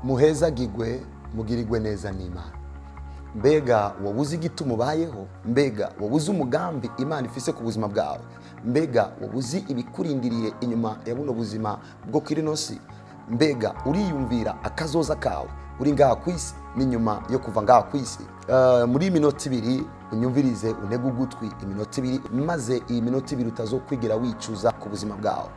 Muhezagigwe, mugirigwe neza n'Imana. Mbega wowe uzi igituma ubayeho? Mbega wowe uzi umugambi Imana ifise ku buzima bwawe? Mbega wowe uzi ibikurindiriye inyuma ya buno buzima bwo kuri ino si? Mbega uriyumvira akazoza kawe uri ngaha ku isi n'inyuma yo kuva ngaha ku isi? Muri iyi minota 2 unyumvirize, untege ugutwi iminota 2, maze iyi minota 2 utazokwigira wicuza ku buzima bwawe.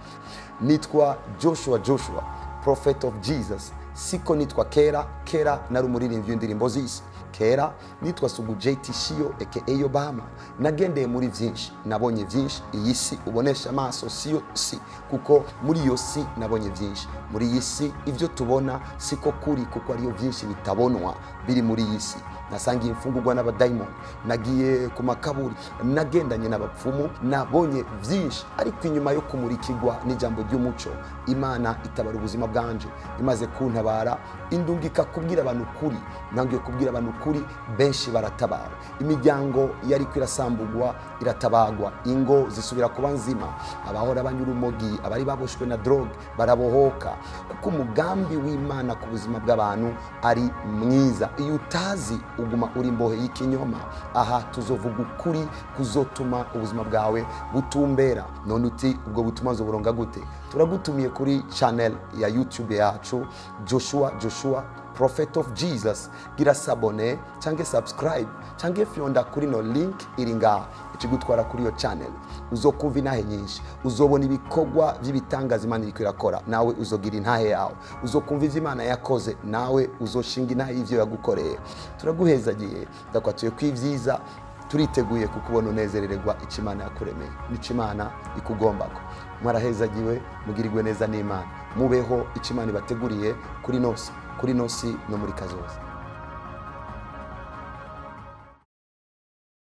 Nitwa Joshua Joshua, Prophet of Jesus. Siko nitwa kera. Kera nari umuririmbyi w'indirimbo z'isi. Kera nitwa Sugu JT Shio aka Obama. Nagendeye muri byinshi, nabonye byinshi. Iyi si ubonesha amaso siyo si, kuko muri iyo si nabonye byinshi. Muri iyi si ibyo tubona siko kuri, kuko ariyo byinshi bitabonwa biri muri iyi si. Nasangiye imfungurwa n'abadayimoni, nagiye ku makaburi, nagendanye n'abapfumu, nabonye byinshi. Ariko inyuma yo kumurikirwa n'ijambo ry'umuco, Imana itabara ubuzima bwanje. Imaze kuntabara, indungika kubwira abantu ukuri. Nangiye kubwira abantu ukuri, benshi baratabara. Imiryango yari irasambugwa iratabagwa, ingo zisubira kuba nzima, abahora banyura urumogi, abari baboshwe na drogue barabohoka, kuko umugambi w'Imana ku buzima bw'abantu ari mwiza. Iyo utazi, uguma uri imbohe y'ikinyoma. Aha tuzovuga ukuri kuzotuma ubuzima bwawe butumbera. None uti: "Ubwo butuma nzoburonga gute?" Turagutumiye kuri channel ya YouTube yacu, Joshua Joshua, Prophet of Jesus. Gira s'abonner cyangwa subscribe cyangwa fyonda kuri no link iri ngaha, ikigutwara kuri iyo channel. Uzokumva intahe nyinshi, uzobona ibikorwa by'ibitangaza Imana iriko irakora, nawe uzogira intahe yawe. Uzokumva ivyo Imana yakoze, nawe uzoshinga intahe y'ivyo yagukoreye. Turaguhezagiye, ndakwatuye ko ibyiza. Turiteguye kukubona unezerererwa icyo Imana yakuremeye n'icyo Imana ikugombako. Mwarahezagiwe, mugirirwe neza n'Imana, mubeho icyo Imana ibateguriye kuri nosi, kuri nosi no muri kazoza.